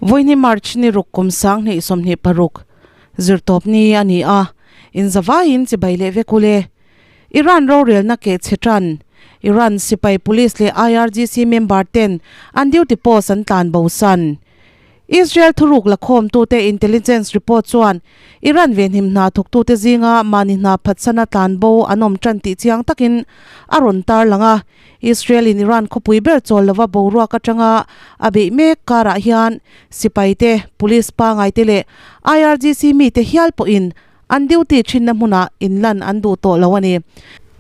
Vawihni March ni ruk kum 2026 zirtawp ni a ni a, inzavaiin chibai leh vek ule. Iran rorelna keh chhe tan Iran sipai police leh IRGC member ten an duty post an tlan bosan. Israel thuruk lakhawmtute intelligence report chuan Iran venhim hna thawktute zinga mahni hna phatsana tlan bo an awm tan tih chiang takin a rawn tarlang a. Israel in Iran khawpui ber chawl lova boruak atanga a beih mek karah hian sipai te, police pangai te leh IRGC mite hial pawhin An duty thinna hmunah inlan an duh tawh lo a ni.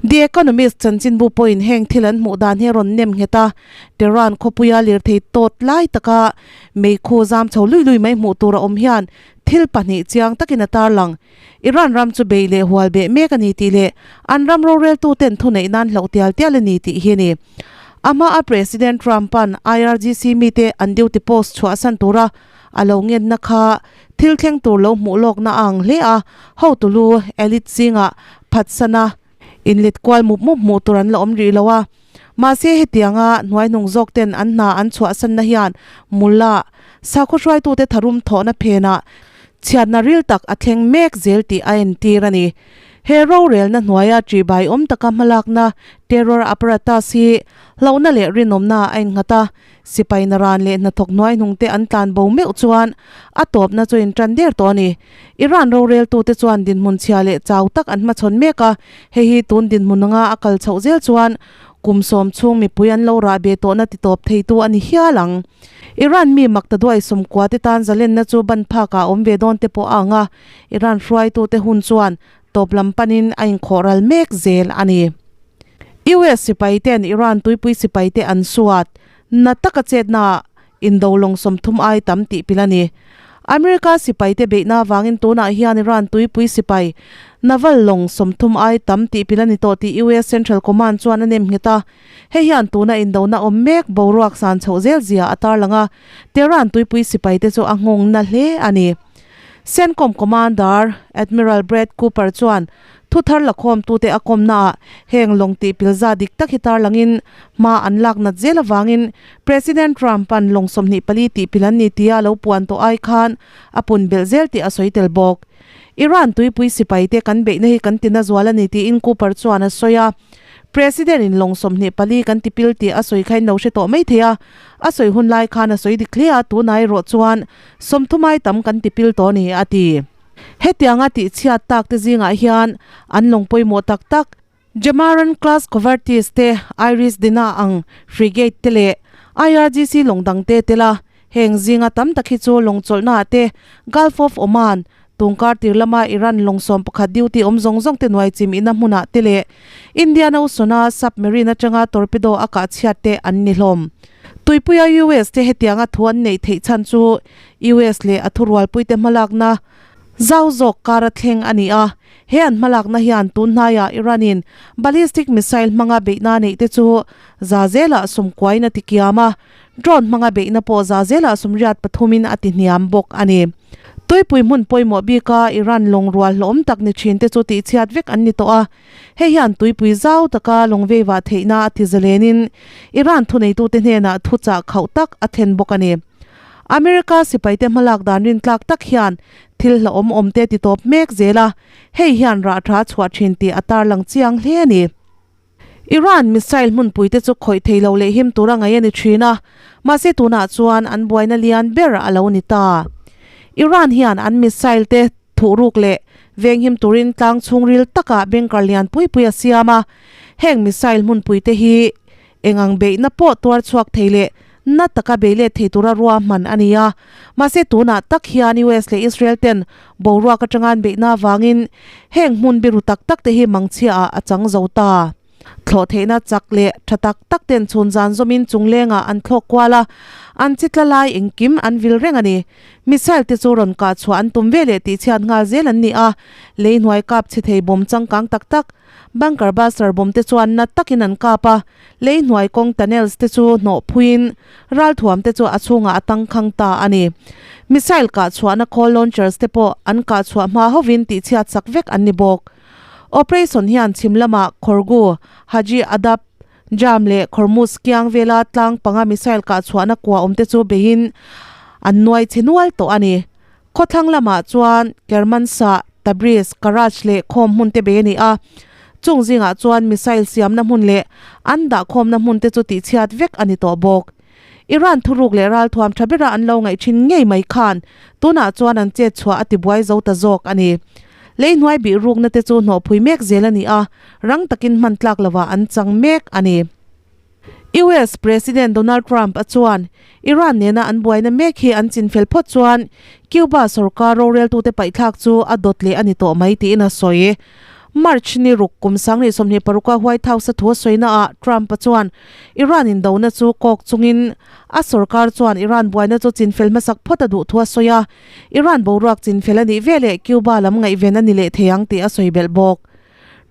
The Economist chanchinbu pawhin heng thil an hmuh dan hi a rawn nem nghet a, Tehran khawpuia lirthei tawt lai taka meikhu zam chho lui lui mai hmuh tur a awm hian thil pahnih chiang takin a tarlang. Iran ram chu bei leh hual beh mek a ni tih leh an ram roreltuten thuneih nan hlauh tial tial a ni tih hi a ni. A hmaa President Trump-a'n IRGC mite an duty post chhuahsan tura A lo ngenna kha thil thleng tur lo hmuh lawkna a ang hle a, hotu lu elite zingah phatsana inlet kual mup mup hmuh tur an la awm rih lo a. Mahse hetianga hnuaihnung zawk ten an hna an chhuahsanna hian Mullah sakhaw hruaitute tharum thawhna phenah chhiatna ril tak a thleng mek zel tih a entir a ni. He rorelna hnuaia ṭihbai awm taka hmalakna terror apparatus hi hlauhna leh rinawmna a innghat a, Sipai naran leh hnathawk hnuaihnungte an tlan bo meuh chuan a tawpna chu intan der tawh a ni. Iran roreltute chuan dinhmun chhia leh chau tak an hmachhawn mek a, hei hi tun dinhmun anga a kal chhoh zel chuan kum sawm chhung mipui an lo rah be tawhna ti tawp theitu a ni hial ang. Iran mi makta duai sawmkua te tan zalenna chu ban phakah a awm ve dawn te pawh a ang a, Iran hruaitute hun chuan tawp lam panin a inkhawh ral mek zel a ni. US sipai ten Iran tuipui sipai te an suat na taka chetna indo lawng 30 ai tam tih pil a ni. America sipai te beihna avangin tunah hian Iran tuipui sipai naval lawng 30 ai tam tih pil a ni tawh tih US Central Command chuan a nem nghet a. Hei hian tuna indona awm mek boruak san chhoh zel zia a tarlang a, Tehran tuipui sipai te chu a nghawng na hle a ni. CENTCOM Commander Admiral Brad Cooper chuan thu thar lakhawmtute a kawmnaah heng lawng tih pilza dik tak hi tarlangin hma an lak nat zel avangin President Trump-a'n lawng 24 tih pil an ni tia lo puan tawh ai khan a pun belh zel tih a sawi tel bawk. Iran tuipui sipaite kan beihna hi kan tina zual a ni tiin Cooper chuan a sawi a. President in lawng 24 kan tipil tih a sawi kha in lo hre tawh mai thei a, a sawi hun lai khan a sawi dik hle a, tunah erawh chuan 30 ai tam kan tipil tawh a ni a ti. Hetianga tihchhiat tak te zingah hian an lawng pawimawh tak tak Jamaran class Covertis te, Iris Dina ang frigate te leh IRGC lawng dang te tel a, heng zinga tam tak hi chu lawng chawlhna ah te Gulf of Oman, tungkar tir lama Iran lawng 11 duty awm zawng zawng te nuai chim ina hmunah te leh Indian Ocean-a submarine atanga torpedo a kah chhiat te an ni hlawm. Tuipuia US te hetianga thu an neih theih chhan chu US leh a thurualpuite hmalakna zau zawk kar a thleng a ni a. He an hmalakna hian tun hnaiah Iran-in ballistic missile hmanga beihna neih te chu za zelah sawmkuain a ti kiam a, drone hmanga beihna pawh za zelah sawmriat pathumin a ti hniam bawk a ni. Tuipui hmun pawimawh bika Iran lawng rual hlawm tak ni thin te chu tihchhiat vek an ni tawh a, hei hian tuipui zau taka lawng veivah theihna a ti zalenin Iran thuneitute hnenah thuchah khauh tak a thlen bawk a ni. America sipaite hmalak dan rintlak tak hian thil hlauhawm awm te ti tawp mek zel a, hei hian rah tha chhuah thin tih a tarlang chiang hle a ni. Iran missile hmunpui te chu khawih thei lo leh him tura ngaih a ni thin a, mahse tunah chuan an buaina lian ber a lo ni ta. Iran hian an missile te thuhruk leh venghim turin tlang chhungril takah bunker lian pui pui a siam a, heng missile hmunpui te hi Eng ang beihna pawh tuar chhuak thei leh na taka bei let thei tura ruahman a ni a. Mahse tunah tak hian US leh Israel ten boruak atanga an beihna avangin heng hmun biru tak tak te hi mangchhia ah a chang zo ta. Thlawh theihna chak leh tha tak tak ten chhun zan zawmin chunglengah an thlawk kual a, an chi tla lai engkim an vil reng a ni. Missile te chu rawn kah chhuah an tum ve leh tihchhiat nghal zel an ni a, lei hnuai kap chhe thei bawm changkang tak tak Bunker buster bawm te chuan na takin an kap a, lei hnuai kawng tunnels te chu hnawh phuiin ralthuam te chu a chhungah a tangkhang ta a ni. Missile kah chhuahna khawl launchers te pawh an kah chhuah hma hovin tihchhiat sak vek an ni bawk. Operation hian chhim lamah Khorgu, Haji Adab, Jam leh Khormuz kiang vela tlang panga missile kah chhuahna kua awm te chu beiin An nuai chhe nual tawh a ni. Khawthlang lamah chuan Kermanshah, Tabriz, Karaj leh khawm hmun te bei a ni a. Chung zingah chuan missile siamna hmun leh an dahkhawmna hmun te chu tihchhiat vek a ni tawh bawk. Iran thuruk leh ralthuam tha bera an lo ngaih thin ngei mai khan tunah chuan an chet chhuah a tibuai zo ta zawk a ni. Lei hnuai bih rukna te chu hnawhphui mek zel a ni a, rang takin hman tlak lovah an chang mek a ni. US President Donald Trump a chuan Iran nena an buaina mek hi an chinfel phawt chuan Cuba sorkar roreltute paihthlak chu a dawt leh a ni tawh mai tiin a sawi. March ni ruk kum sanghnih 26 a White House a thu a sawina ah Trump a chuan Iran indona chu kawk chungin a sorkar chuan Iran buaina chu chinfel hmasak phawt a duh thu a sawi a, Iran boruak chinfel a nih veleh Cuba lam ngaihven a ni leh thei ang tih a sawi belh bawk.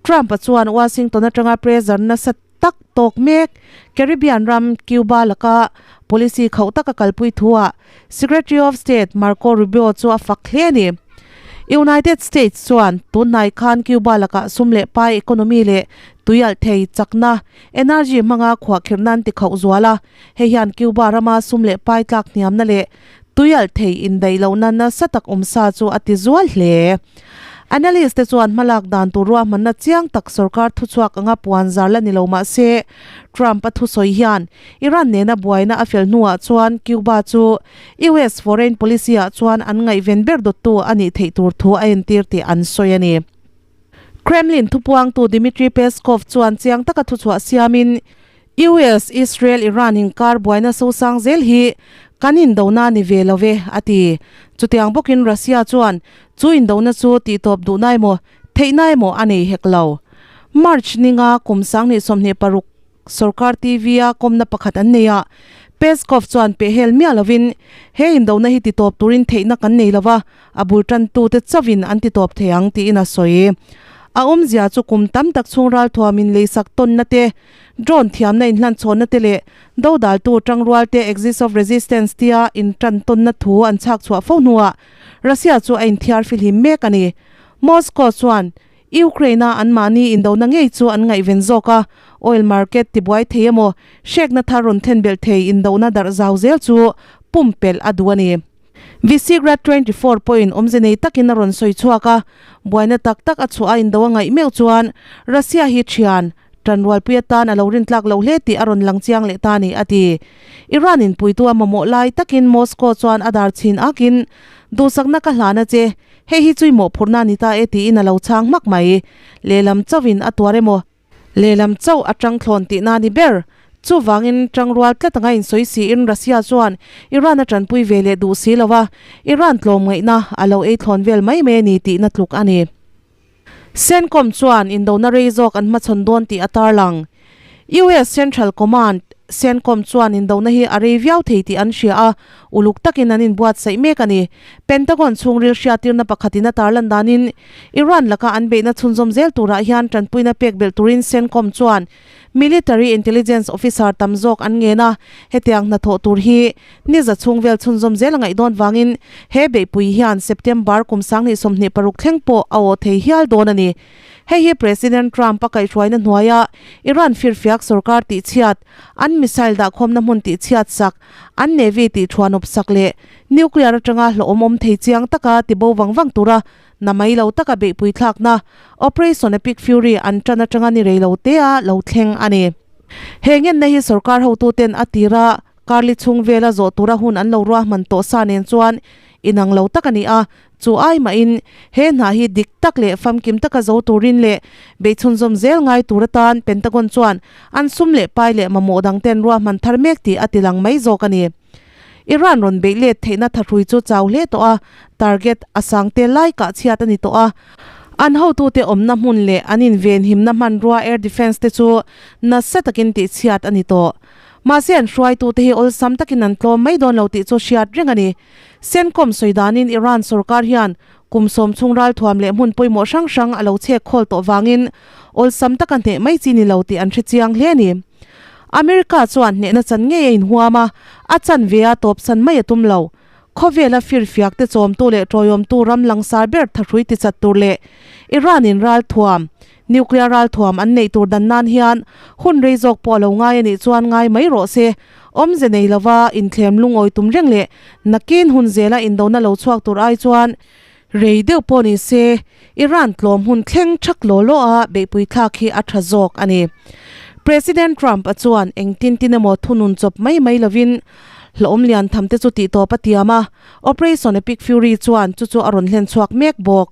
Trump a chuan Washington atanga pressure nasa tak tawk mek Caribbean ram Cuba laka policy khauh taka kalpui thuah Secretary of State Marco Rubio chu a fak hle a ni. United States chuan tunhnai khan Cuba lakah sum leh pai economy leh tuialh thei chakna energy hmanga khuahkhirh nan ti khauh zual a, hei hian Cuba rama sum leh pai tlak hniamna leh Tuialh thei indaih lohna nasa tak awmsa chu a ti zual hle. Analyst te chuan hmalak dan tur ruahmanna chiang tak sorkar thuchhuak anga puan zar la ni lo mah se, Trump a thusawi hian Iran nena buaina a fel hnuah chuan Cuba chu US foreign policy ah chuan an ngaihven ber dawttu a nih theih tur thu a entir tih an sawi a ni. Kremlin thupuangtu Dmitry Peskov chuan chiang taka thuchhuah siamin, US, Israel, Iran inkar buaina sosang zel hi kan indona a ni ve lo ve, a ti. Chutiang bawkin Russia chuan chu indona chu tihtawp duhna emaw, theihna emaw a nei hek lo. March ninga kum 2026 Sorkar TV-a kawmna pakhat an nei a, Peskov chuan pehhel miah lovin, He indona hi titawp turin theihna kan nei lo va, a bul tantute chauhin an titawp thei ang, tiin a sawi. A awmzia chu kum tam tak chhung ralthuamin leisak tawnna te, drone thiamna inhlanchhawnna te leh dodaltu tangrual te Axis of Resistance tia intan tawnna thu an chhak chhuah fo hnuah Russia chu a inthiar fihlim mek a ni. Moscow chuan Ukraine-a anmahni indona ngei chu an ngaihven zawk a, oil market tibuai thei emaw, hrekna thar rawn thlen belh thei indona darh zau zel chu pumpelh a duh a ni. Visegrad 24 pawhin awmze nei takin a rawn sawi chhuak a, buaina tak tak a chhuah a indo a ngaih meuh chuan Russia hi thian, tanrualpui atan a lo rintlak loh hle tih a rawn lang chiang leh ta a ni, a ti. Iran inpuitu a mamawh lai takin Moscow chuan a dar chhin akin, Duhsakna ka hlan a che, Hei hi chui mawhphurhna a ni ta e tiin a lo chhang hmak mai. Lehlam chauhin a tuar emaw? Lehlam chauh a tang thlawn tihna a ni ber. Chuvangin tangrual tlat anga insawi siin Russia chuan Iran a tanpui ve leh duh si lo a, Iran tlawmngaihna a lo ei thlawn vel mai mai a ni tihna tluk a ni. CENTCOM chuan indona rei zawk an hmachhawn dawn tih a tarlang. US Central Command, CENTCOM, chuan indona hi a rei viau thei tih an hria a, uluk takin an inbuatsaih mek a ni. Pentagon chhungril hriattirna pakhatin a tarlan danin, Iran laka an beihna chhunzawm zel turah hian tanpuina pek belh turin CENTCOM chuan Military Intelligence Officer tam zawk an ngen a, hetiang hnathawh tur hi ni za chhung vel chhunzawm zel a ngaih dawn vangin he beihpui hian September kum 2026 thleng pawh a awh thei hial dawn a ni. Hei hi President Trump a kaihhruaina hnuaia Iran firfiak sorkar tihchhiat, an missile dahkhawmna hmun tihchhiat sak, an navy tihthuanawp sak leh nuclear atanga hlawhawm awm thei chiang taka tibo vang vang tura Na mai lo taka beihpui thlakna Operation Epic Fury an tan atanga ni rei lo te a lo thleng a ni. He ngenna hi sorkar hotuten a tira karli chhung vela zawh tura hun an lo ruahman tawh sa nen chuan inang lo tak a ni a, chu ai mahin he hna hi dik tak leh famkim taka zo turin leh beihchhunzawm zel ngai tur atan Pentagon chuan an sum leh pai leh mamawh dangten ruahman thar mek tih a tilang mai zawk a ni. Iran rawn beih let theihna thahrui chu chau hle tawh a, target a sang tel lai kah chhiat a ni tawh a. An hotute awmna hmun leh an invenhimna hmanrua air defence te chu nasa takin tihchhiat a ni tawh. Mahse an hruaitute hi awlsam takin an tlawm mai dawn lo tih chu hriat reng a ni. CENTCOM sawi danin Iran sorkar hian kum sawm chhung ralthuam leh hmun pawimawh hrang hrang a lo chhek khawl tawh vangin awlsam taka hneh mai chi ni lo tih an hre chiang hle a ni. America chuan hnehna chan ngei a inhuam a, a chan ve a tawpsan mai a tum lo. Khawvela firfiak te chawmtu leh tawiawmtu ram langsar ber thahrui tichat tur leh Iran-in ralthuam, nuclear ralthuam an neih tur dan nan hian hun rei zawk pawh a lo ngai a nih chuan ngai mai rawh se. Awmze nei lova inthlem lungawi tum reng leh nakin hun zela indona lo chhuak tur ai chuan rei deuh pawh ni se Iran tlawm hun thleng thak law law a beihpui thlak hi a tha zawk a ni. President Trump a chuan engtin tin emaw thunun chawp mai mai lovin hlawhawm lian tham te chu tih tawp a tiam a, Operation Epic Fury chuan chu chu a rawn hlen chhuak mek bawk.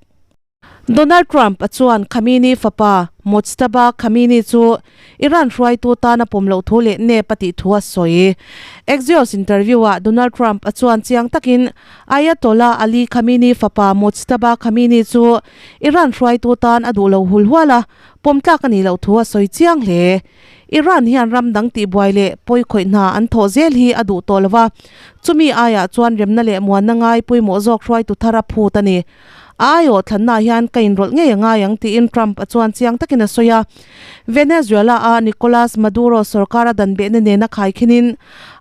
Donald Trump a chuan Khamenei fapa Mojtaba Khamenei chu Iran hruaitu tan a pawm loh thu leh nep a tih thu a sawi. Axios interview-ah Donald Trump a chuan chiang takin Ayatollah Ali Khamenei fapa Mojtaba Khamenei chu Iran hruaitu tan a duh lo hul hual a, pawm tlak a nih loh thu a sawi chiang hle. Iran hian ram dang tihbuai leh pawi khawih hna an thawh zel hi a duh tawh lo va, chumi aiah chuan remna leh muanna ngai pawimawh zawk hruaitu thar a phut a ni. A aiawh thlannaah hian ka inrawlh ngei a ngai ang tiin Trump a chuan chiang takin a sawi a. Venezuela-a Nicolas Maduro sorkara danbehna nena khaikhinin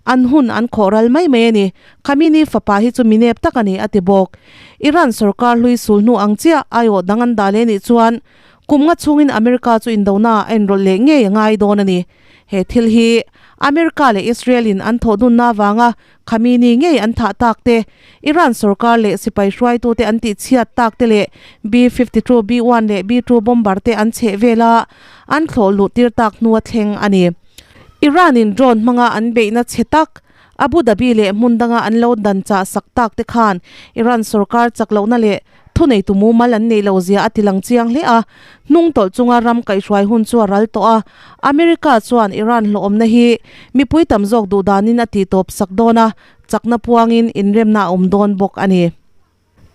an hun an khawh ral mai mai a ni. Khamenei fapa hi chu mi nep tak a ni a ti bawk. Iran sorkar hlui sul hnu ang chiah aiawh dang an dah leh nih chuan kum nga chhungin America chu indonaah a inrawlh leh ngei a ngai dawn a ni. He thil hi America leh Israel-in an thawh dunna avanga Khamenei ngei an thah tak te, Iran sorkar leh sipai hruaitute an tihchhiat tak te leh B-52, B-1 leh B-2 bomber te an chheh vela an thlawh luh tir tak hnua thleng a ni. Iran-in drone hmanga an beihna chhe tak, Abu Dhabi leh hmun danga an lo dan chah sak tak te khan Iran sorkar chak lohna leh Thuneitu mumal an neih loh zia a ti lang chiang hle a, hnung tawlh chunga ram kaihhruai hun chu a ral tawh a. America chuan Iran hlawhawmna hi mipui tam zawk duh danin a tih tawp sak dawn a, chakna puangin inremna a awm dawn bawk a ni.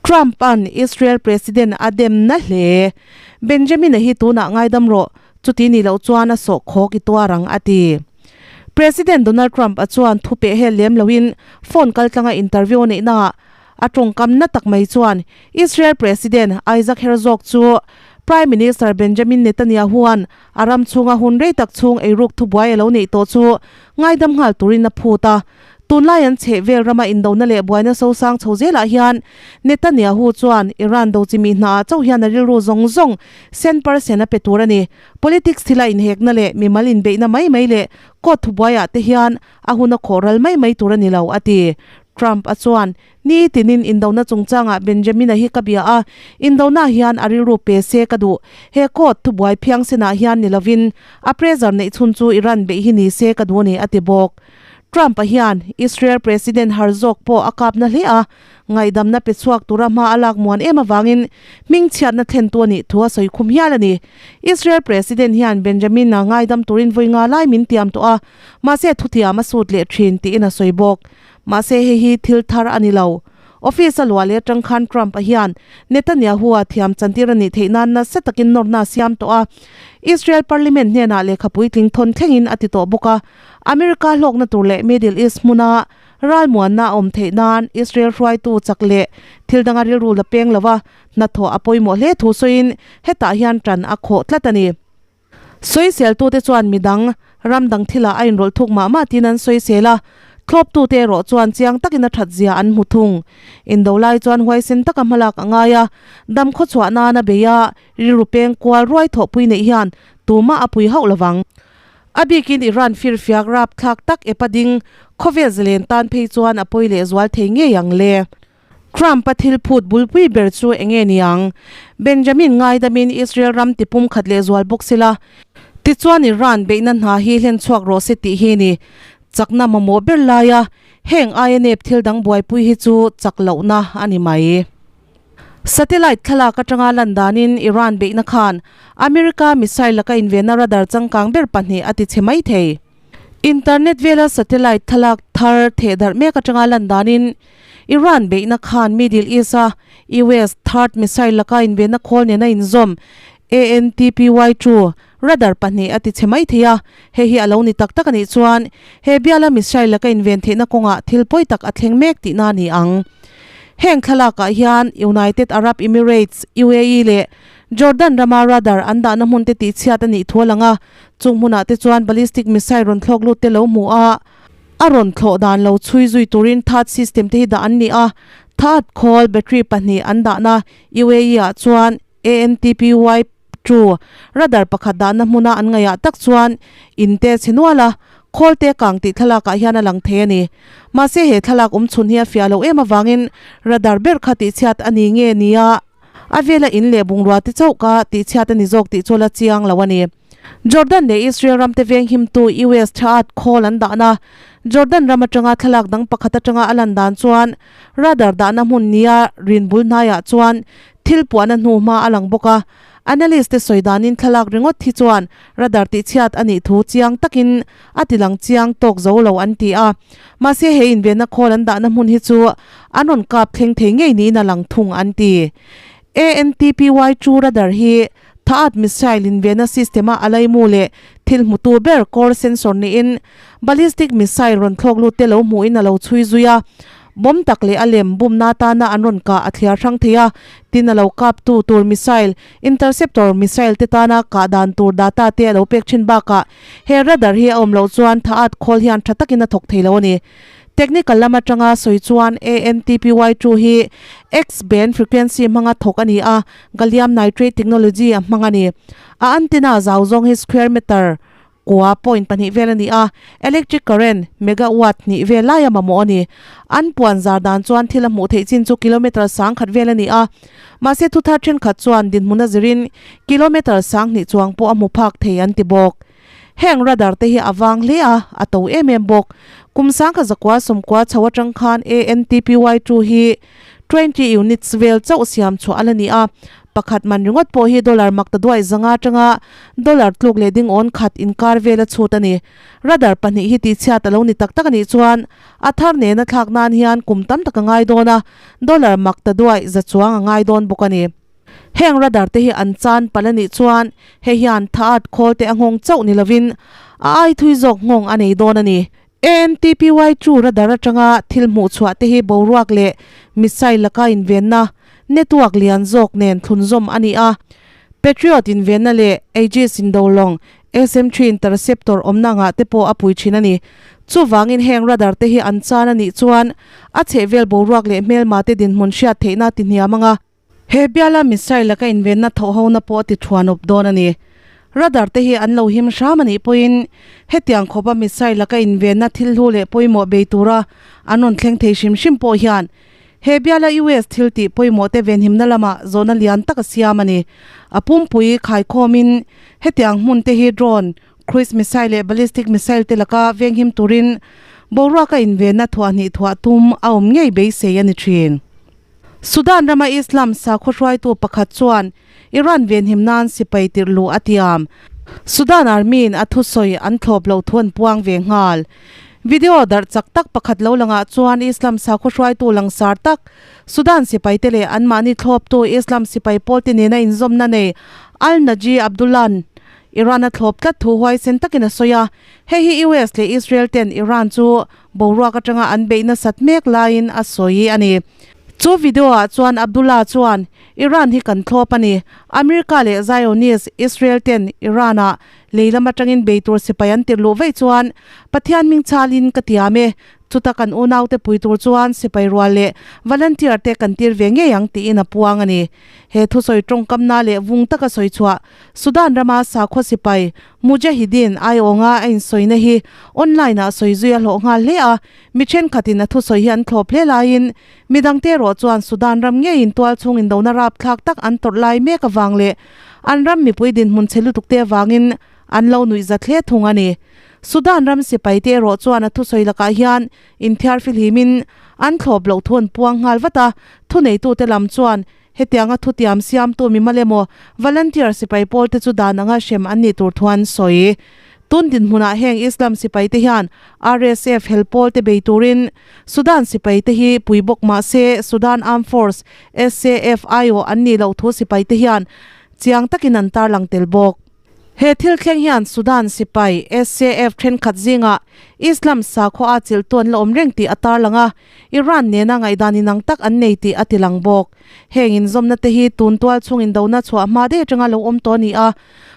Trump-a'n Israel President a dem na hle. Benjamin-a hi tunah ngaidam rawh, chuti nih loh chuan a sawh khawk i tuar ang, a ti. President Donald Trump-a chuan thu peh hel lem loin phone kaltlanga interview a neihnaah A tawngkam na tak mai chuan Israel President Isaac Herzog chu Prime Minister Benjamin Netanyahu-a'n a ram chhunga hun rei tak chhung eiruk thubuai a lo neih tawh chu ngaidam nghal turin a phut a. Tunlai an chheh vel rama indona leh buaina sosang chho zelah hian Netanyahu chuan Iran do chimi hnaah chauh hian a rilru zawng zawng cent per cent a pe tur a ni. Politics thila inhekna leh mimal inbeihna mai mai leh court thubuaiah te hian a hun a khawh ral mai mai tur a ni lo, a ti. Trump a chuan, Ni tinin indona chungchangah Benjamin-a hi ka bia a, indona hian a rilru pe se ka duh. He court thubuai phiangsenah hian ni lovin a pressure neih chhun chu Iran beih hi ni se ka duh a ni, a ti bawk. Trump-a hian Israel President Herzog pawh a kap na hle a, ngaihdamna pe chhuak tura hma a lak muan em avangin hmingchhiatna thlentu a nih thu a sawi khum hial a ni. Israel President hian Benjamin-a ngaidam turin vawi nga lai min tiam tawh a, mahse thutiam a sut leh thin tiin a sawi bawk. Mahse hei hi thil thar a ni lo. Office a luah leh atang khan Trump-a hian Netanyahu-a thiam chantir a nih theih nan nasa takin nawrna a siam tawh a. Israel Parliament hnenah lehkha puitling thawn thlengin a ti tawh bawk a. America hlawkna tur leh Middle East hmuna ralmuanna a awm theih nan Israel hruaitu chak leh thil danga rilru la peng lova hnathawh a pawimawh hle thu sawiin hetah hian tan a khawh tlat a ni. Sawiseltute chuan midang, ram dang thilah a inrawlh thuk mah mah tiin an sawisel a, thlawptute erawh chuan chiang takin a that zia an hmu thung. Indo lai chuan huaisen taka hmalak a ngai a, dam khawchhuah nana bei a, rilru peng kual ruai thawhpui neih hian tumah a pui hauh lovang. A bikin Iran firfiak rapthlak tak epa ding khawvel zalen tan phei chuan a pawi lehzual thei ngei ang le. Trump-a thil phut bulpui ber chu eng nge niang? Benjamin ngaidamin Israel ram ti pumkhat leh zual bawk sela, tichuan Iran beihna hna hi hlen chhuak rawh se tih hi ni. Chakna mamawh ber laia heng aia nep thil dang buaipui hi chu chak lohna a ni mai. Satellite thlalak atanga lan danin Iran beihna khan America missile laka invenna radar changkang ber pahnih a ti chhe mai thei. Internet vela satellite thlalak thar thehdarh mek atanga lan danin Iran beihna khan Middle East-a US THAAD missile laka invenna khawl nena inzawm ANTPY-2 radar pahnih a ti chhe mai thei a, hei hi a lo ni tak tak a nih chuan he biala missile laka inven theihna kawngah thil pawi tak a thleng mek tihna a ni ang. Heng thlalakah hian United Arab Emirates, UAE, leh Jordan rama radar an dahna hmun te tihchhiat a nih thu a lang a, chung hmunah te chuan ballistic missile rawn thlawk lut te lo hmu a, a rawn thlawh dan lo chhui zui turin THAAD system te hi dah an ni a, THAAD khawl battery pahnih an dahna UAE ah chuan ANTPY-2 radar pakhat dahna hmuna an ngaihah tak chuan in te chhe nual a. Khawl te kang tih thlalak ah hian a lang thei a ni. Mahse he thlalak awm chhun hi a fiah loh em avangin radar ber kha tihchhiat a ni nge nia a vela in leh bungrua te chauh ka tihchhiat a ni zawk tih chu la chiang lo a ni. Jordan leh Israel ram te veng himtu US tha at khawl an dahna Jordan ram atanga thlalak dang pakhat atanga a lan dan chuan radar dahna hmun nia rin bul hnaiah chuan thil puahna hnu hma a lang bawk a. Analyst te sawi danin thlalak ringawt hi chuan radar tihchhiat a nih thu chiang takin a tilang chiang tawk zo lo an ti a. Mahse he invenna khawl an dahna hmun hi chu an rawn kap thleng thei ngei niin a lang thung an ti. ANTPY chu radar hi Thaat missile invenna system a alaimu leh thil hmutu ber core sensor niin ballistic missile rawn thlawk lut te lo hmuhin a lo chhui zui a. Bomb tak leh a lem bumna atana an rawn kah a thliar hrang thei a, tin a lo kaptu tur missile, interceptor missile te tana kah dan tur data te a lo pek thin bakah he radar hi a awm loh chuan thaat khawl hian tha takin a thawk thei lo a ni. Technical lam atanga sawi chuan ANTPY-2 hi X-band frequency hmanga thawk a ni a, gallium nitrate technology a hmang a ni. A antenna zau zawng hi square meter kua point pahnih vel a ni a, electric current megawatt hnih vel lai a mamawh a ni. An puan zar dan chuan thil a hmuh theih chin chu kilometre sang khat vel a ni a, mahse thu thar thenkhat chuan dinhmun a zirin kilometre sang hnih chuang pawh a hmu phak thei an ti bawk. Heng radar te hi a vang hle a, a to em em bawk. Kum sangkha zakua sawmkua chho atang khan ANTPY-2 hi 20 units vel chauh siam chhuah a la ni a, pakhat man ringawt pawh hi dollar mak ta duai zanga atanga dollar tluk leh ding awn khat inkar vel a chhut a ni. Radar pahnih hi tihchhiat a lo ni tak tak a nih chuan a thar nena thlak nan hian kum tam tak a ngai dawn a, dollar mak ta duai za chuang a ngai dawn bawk a ni. Heng radar te hi an chan palh a nih chuan hei hian tha at khawl te a nghawng chauh ni lovin a ai thui zawk nghawng a nei dawn a ni. ANTPY chu radar atanga thil hmuh chhuah te hi boruak leh missile laka invenna network lian zawk nen thlunzawm a ni a. Patriot invenna leh Aegis indolawng SM-3 interceptor awmna angah te pawh a pui thin a ni. Chuvangin heng radar te hi an chan a nih chuan a chhehvel boruak leh hmelma te dinhmun hriat theihna ti hniam anga He biala missile laka invenna thawhhona pawh a ti thuan awp dawn a ni. Radar te hi an lo him hram a nih pawhin hetiang khawpa missile laka invenna thil hlu leh pawimawh bei tura an rawn thleng thei hrim hrim pawh hian he biala US thil tih pawimawh te venhimna lamah zawhna lian tak a siam a ni. A pumpui khaikhawmin hetiang hmun te hi drone, cruise missile leh ballistic missile te laka venghim turin boruaka invenna thuahhnih thuah tum a awm ngei beisei a ni thin. Sudan rama Islam sakhaw hruaitu pakhat chuan Iran venhim nan sipai tirh luh a tiam. Sudan Army in a thusawi an thlawp loh thu an puang ve nghal. Video darh chak tak pakhat lo langah chuan Islam sakhaw hruaitu langsar tak Sudan sipaite leh anmahni thlawptu Islam sipai pawlte nena inzawmna nei Al-Naji Abdullah-a'n Iran a thlawp tlat thu huaisen takin a sawi a. Hei hi US leh Israel ten Iran chu boruak atanga an beih nasat mek laiin a sawi a ni. Chu video ah chuan Abdullah chuan, Iran hi kan thlawp a ni. America leh Zionist, Israel ten Iran ah lei lam atangin bei tur sipai an tirh luh vaih chuan Pathian hming chhalin ka tiam e. Chuta kan unaute pui tur chuan sipai rual leh volunteer te kan tir ve ngei ang tiin a puang a ni. He thusawi tawngkamna leh vung taka sawi chhuah Sudan rama sakhua sipai Mujahideen aiawnga a insawina hi online ah sawi zui a hlawh nghal hle a, mi thenkhatin a thusawi hi an thlawp hle laiin midangte erawh chuan Sudan ram ngeiin tualchhung indona rapthlak tak an tawrh lai mek avang leh an ram mipui dinhmun chhe lutuk te avangin an lo nuih zat hle thung a ni. Sudan ram sipaite erawh chuan a thusawi lakah hian inthiar fihlimin an thlawp loh thu an puang nghal vat a, thuneitute lam chuan Hetianga thutiam siamtu mimal emaw volunteer sipai pawlte chu dan anga hrem an nih tur thu an sawi. Tun dinhmunah heng Islam sipaite hian RSF hel pawlte bei turin Sudan sipaite hi pui bawk mah se Sudan Armed Force, SAF, aiawh an nih loh thu sipaite hian chiang takin an tarlang tel bawk. He thil thleng hian Sudan sipai, SAF, thenkhat zingah Islam sakhua a chilhtu an la awm reng tih a tarlang a, Iran nena ngaihdan inang tak an nei tih a tilang bawk. Heng inzawmna te hi tun tual chhung indona chhuah hma daih atanga lo awm tawh a ni a,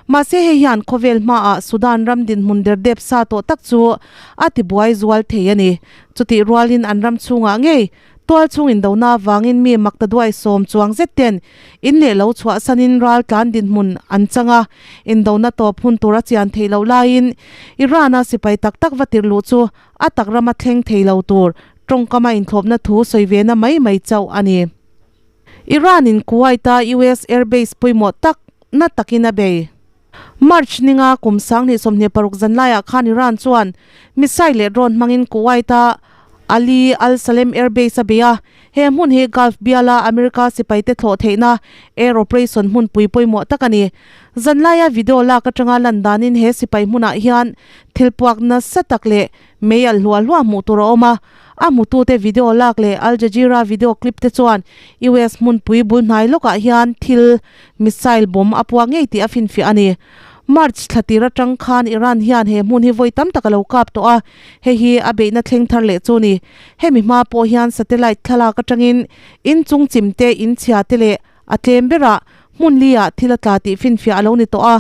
mahse hei hian khawvel hmaah Sudan ram dinhmun derdep sa tawh tak chu a tibuai zual thei a ni. Chutih rualin an ram chhungah ngei. Tualchhung indona avangin mi maktaduai sawm chuang zet ten in leh lo chhuahsanin ral tlan dinhmun an chang a, indona tawp hun tur a chian theih loh laiin Iran-a sipai tak tak va tirh luh chu a tak rama thleng thei lo tur tawngkama inthlawpna thu sawi ve na mai mai chauh a ni. Iran-in Kuwait-a US airbase pawimawh tak na takin a bei. March ninga kum 2026 zan laiah khan Iran chuan missile leh drone hmangin Kuwait-a Ali Al Salem Air Base a bei a, he hmun hi Gulf biala America sipaite thlawh theihna air operation hmunpui pawimawh tak a ni. Zan laia video lak atanga lan danin he sipai hmunah hian thil puak nasa tak leh mei alh hluah hluah hmuh tur a awm a, a hmutute video lak leh Al Jazeera video clip te chuan US hmunpui bul hnai lawkah hian thil Missile bomb a puak ngei tih a finfiah a ni. March thla tir atang khan Iran hian he hmun hi vawi tam tak a lo kap tawh a, hei hi a beihna thleng thar leh chu ni. Hemi hma pawh hian satellite thlalak atangin in chung chim te, in chhia te leh a tlem berah hmun li ah thil a tla tih finfiah a lo ni tawh a.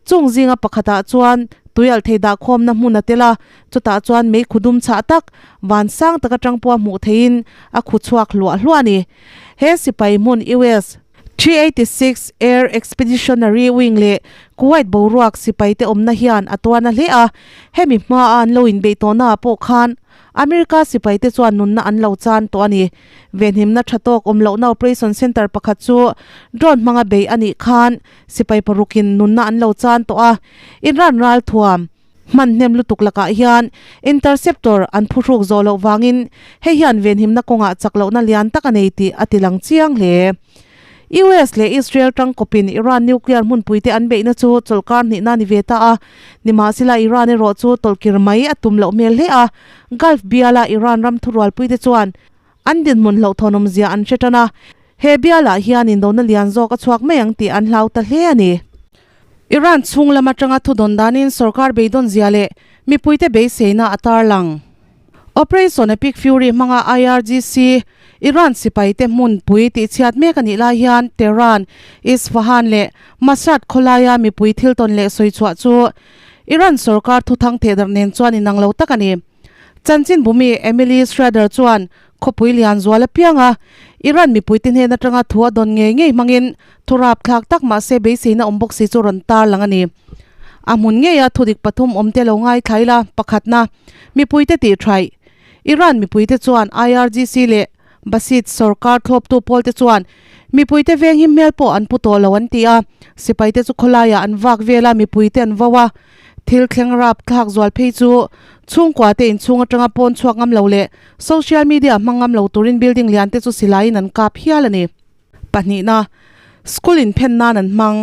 Chung zinga pakhatah chuan tuialh thei dahkhawmna hmun a tel a, chutah chuan mei khu dum chhah tak, van sang tak atang pawha hmuh theihin a khu chhuak hluah hluah a ni. He sipai hmun US. 386 Air Expeditionary Wing leh Kuwait boruak sipaite awmna hian a tuarna hle a, hemi hmaa an lo inbeih tawhnaah pawh khan America sipaite chuan nunna an lo chan tawh a ni. Venhimna tha tawk awm lohna Operation Centre pakhat chu drone hmanga beih a nih khan sipai parukin nunna an lo chan tawh a, Iran ralthuam Hman hnem lutuk lakah hian interceptor an phuhruk zawh loh vangin hei hian venhimna kawngah chak lohna lian tak a nei tih a ti lang chiang hle. US leh Israel tangkawpin Iran nuclear hmunpuite an beihna chu chawlhkar hnihna ni ve ta a, nimahsela Iran erawh chu tawlhkir mai a tum loh hmel hle a, Gulf biala Iran ram thurualpuite chuan an dinhmun hlauhthawnawmzia an hre tan a, he bialah hian indona lian zawk a chhuak mai ang tih an hlau ta hle a ni. Iran chhung lam atanga thudawn danin sorkar beidawn zia leh mipuite beiseina a tarlang. Operation Epic Fury hmanga IRGC, Iran sipaite hmunpui tihchhiat mek a nih lai hian Tehran, Isfahan leh Mashhad khawlaia mipui thil tawn leh sawichhuah chu Iran sorkar thuthang thehdarh nen chuan inang lo tak a ni. Chanchinbumi Emily Schrader chuan khawpui lian zual apianga Iran mipuite hnen atanga thu a dawn ngei ngei hmangin thu rapthlak tak mahse beiseina awm bawk si chu rawn tarlang a ni. A hmun ngeia thudik pathum awm te lo ngaithla ila, pakhatna, mipuite tih thaih. Iran mipuite chuan IRGC leh Basit sorkar thlawptu pawlte chuan mipuite veng hi hmel pawh an pu tawh lo an ti a, sipaite chu khawlaiah an vak vel a, mipuite an vo a. Thil thleng rapthlak zual phei chu chhungkua te inchhung atanga pawn chhuak ngam lo leh social media hmang ngam lo turin building lian te chu silaiin an kap hial a ni. Pahnihna, school inphen nan an hmang.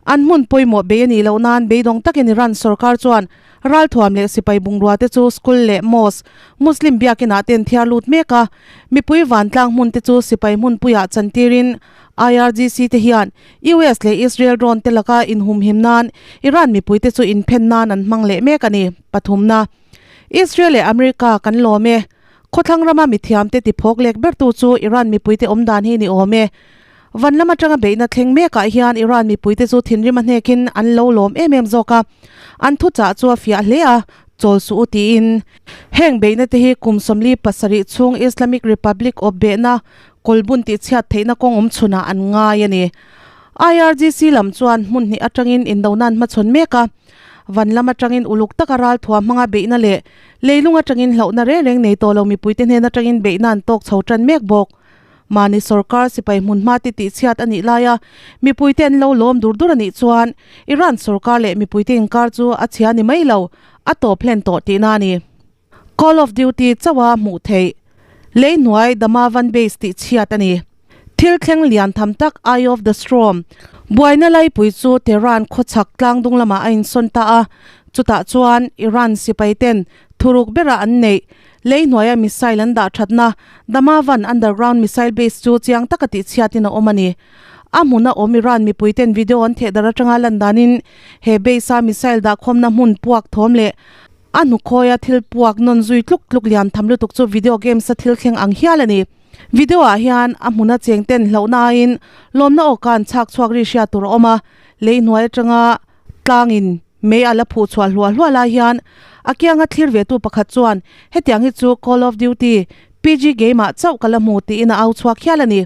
An hmun pawimawh bei a nih loh nan beidawng takin Iran sorkar chuan ralthuam leh sipai bungrua te chu school leh mosque, Muslim biakinah te an thiar lut mek a, mipui vantlang hmun te chu sipai hmunpuiah chantirin IRGC te hian US leh Israel drone te laka inhumhim nan Iran mipuite chu inphen nan an hmang leh mek a ni. Pathumna, Israel leh America kan lawm e. Khawthlang rama mithiamte tiphawk lek bertu chu Iran mipuite awm dan hi ni awm e. Van lam atanga beihna thleng mekah hian Iran mipuite chu thinrim a hnekin an lo lawm em em zawk a, an thuchah chu a fiah hle a, chawl suh u tiin. Heng beihna te hi kum 47 chhung Islamic Republic awp behna Kawlbun tihchhiat theihna kawng awm chhunah an ngai a ni. IRGC lam chuan hmun hnih atangin indona an hmachhawn mek a, van lam atangin uluk taka ralthuam hmanga beihna leh leilung atangin hlauhna reng reng nei tawh lo mipuite hnen atangin beihna an tawk chho tan mek bawk. Mahni sorkar sipai hmunhma te tihchhiat a nih laia mipuite an lo lawm dur dur a nih chuan Iran sorkar leh mipuite inkar chu a chhia ni mai lo, a tawp hlen tawh tihna a ni. Call of Duty chauha hmuh theih lei hnuai Damavand Base tih chhiat a ni. Thil thleng lian tham tak Eye of the Storm buaina laipui chu Tehran khawchhak tlangdung lamah a insawn ta a, chutah chuan Iran sipai ten thuruk bera an neih lei hnuaia missile an dah thatna Damavand Underground Missile Base chu chiang taka tih chhiatin a awm a ni. A hmuna awm Iran mipui ten video an theh dar atanga lan danin he base-a missile dahkhawmna hmun puak thawm leh A hnukhawi a thil puak nawn zui tluk tluk lian tham lutuk chu video games a thil thleng ang hial a ni. Video ah hian a hmuna cheng ten hlauhna aiin lawmna awka an chhak chhuak ri hriat tur a awm a, lei hnuai atanga tlangin mei a la phuh chhuah hluah hluah lai hian a kianga thlir ve tu pakhat chuan hetiang hi chu Call of Duty. PG game ah chauh ka la hmu tiin a au chhuak hial a ni.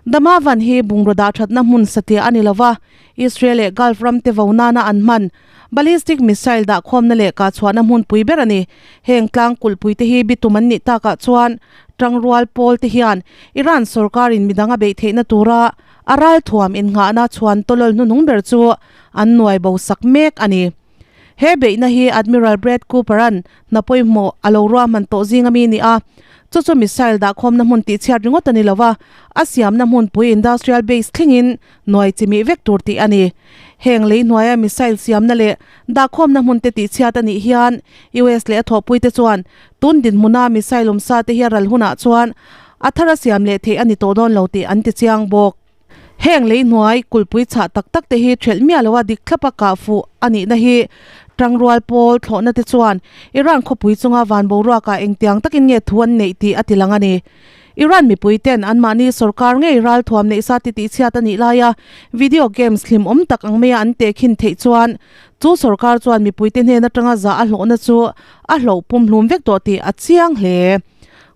Damavan hi bungraw dah thatna hmun satliah a ni lova, Israel leh Gulf ram te vo nana an hman ballistic missile dah khawmna leh kah chhuahna hmunpui ber a ni. Heng tlang kulhpui te hi bitum an nih takah chuan tangrual pawl te hian Iran sorkarin midang a beih theihna tura a ralthuam innghahna chhuan tawlawl hnuhnung ber chu an nuai bo sak mek a ni. He beihna hi Admiral Brad Cooper-a'n hna pawimawh a lo ruahman tawh zing ami ni a, chu chu missile dahkhawmna hmun tihchhiat ringawt a ni lo va, a siamna hmunpui industrial base thlengin nuai chimih vek tur tih a ni. Heng lei hnuaia missile siamna leh dahkhawmna hmunte tihchhiat a nih hian US leh a thawhpuite chuan tun dinhmuna missile awmsa te hi a ral hunah chuan a thar a siam leh theih a ni tawh dawn lo tih an ti chiang bawk. Heng lei hnuai kulhpui chhah tak tak te hi thelh miah loa dik thlapa kah fuh a nihna hi tangrual pawl thlawhna te chuan Iran khawpui chunga van boruakah engtiang takin nge thu an neih tih a ti lang a ni. Iran mipui ten anmahni sorkar ngei ralthuam neih sa ti tihchhiat a nih laia video games hlimawm tak ang maia an tehkhin theih chuan chu sorkar chuan mipuite hnen atanga zah a hlawhna chu a hlauh pumhlum vek tawh tih a chiang hle.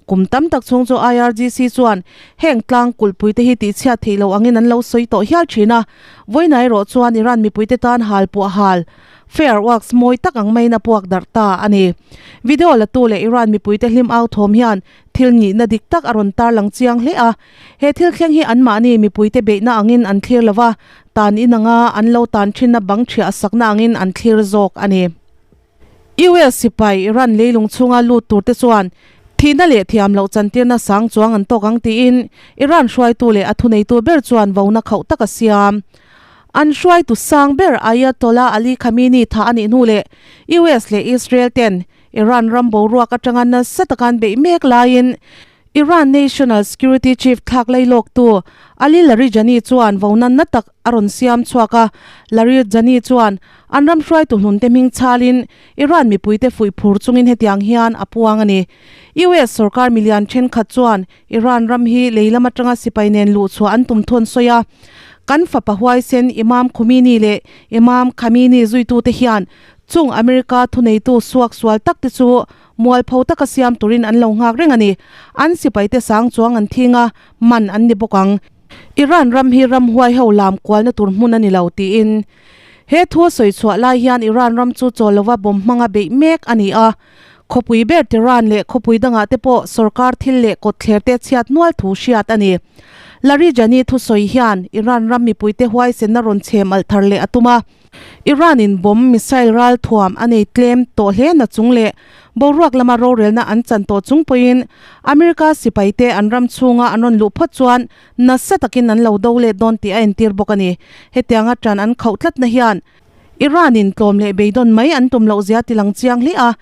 Kum tam tak chhung chu IRGC chuan heng tlang kulhpui te hi tihchhiat theih loh angin an lo sawi tawh hial thin a, vawiin erawh chuan Iran mipuite tan hal puah hal, fireworks, mawi tak ang maiin a puak darh ta a ni. Video latu leh Iran mipuite hlim au thawm hian thil nihna dik tak a rawn tarlang chiang hle a, he thil thleng hi anmahni mipuite beihna angin an thlir lo va, tan inanga an lo tan thinna bang thiah sakna angin an thlir zawk a ni. US sipai Iran leilung chhunga lut turte chuan thihna leh thiam loh chantirna sang chuang an tawk ang tiin Iran hruaitu leh a thuneitu ber chuan vona khauh tak a siam. An hruaitu sang ber Ayatollah Ali Khamenei thah a nih hnu leh US leh Israel ten Iran ram boruak atanga nasa taka an beih mek laiin Iran National Security Chief thlak lailawktu Ali Larijani chuan vona na tak a rawn siam chhuak a. Larijani chuan an ram hruaitu hlunte hming chhalin Iran mipuite fuih phur chungin hetiang hian a puang a ni. US sorkar milian thenkhat chuan Iran ram hi lei lam atanga sipai nen luh chhuah an tum thu an sawi a. Kan fapa huaisen Imam Khomeini leh Imam Khamenei zuitute hian chung America thuneitu suak sual takte chu Mualpho taka siam turin an lo nghak reng a ni. An sipaite sang chuang an thing a, man an ni bawk ang. Iran ram hi ram huai ho lam kualna tur hmun a ni lo tiin. He thu a sawi chhuah lai hian Iran ram chu chawl lova bomb hmanga beih mek a ni a. Khawpui ber Tehran leh khawpui dangah te pawh sorkar thil leh kawtthler te chhiat nual thu hriat a ni. Larijani thusawi hian Iran ram mipuite huaisenna rawn chhem alh thar leh a tum a. Iran-in bomb missile ral thuam a nei tlem tawh hle na chung leh boruak lama rorelna an chan tawh chung pawhin America sipaite an ram chhunga an rawn luh phawt chuan nasa takin an lo do let dawn tih a entir bawk a ni. Hetianga tan an khauh tlatna hian Iran-in tlawm leh beidawn mai an tum loh zia tilang chiang hle a.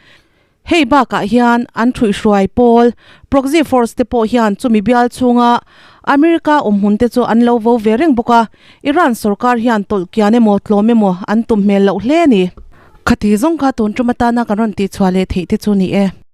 Hei bakah hian an thuihhruai pawl proxy force te pawh hian chumi bial chhunga America awmhmun te chu an lo vo ve reng bawk a, Iran sorkar hian tawlh kian emaw tlawm emaw an tum hmel loh hle a ni. Khati zawng kha tun tum atana kan rawn tihchhuah leh theih te chu ni e.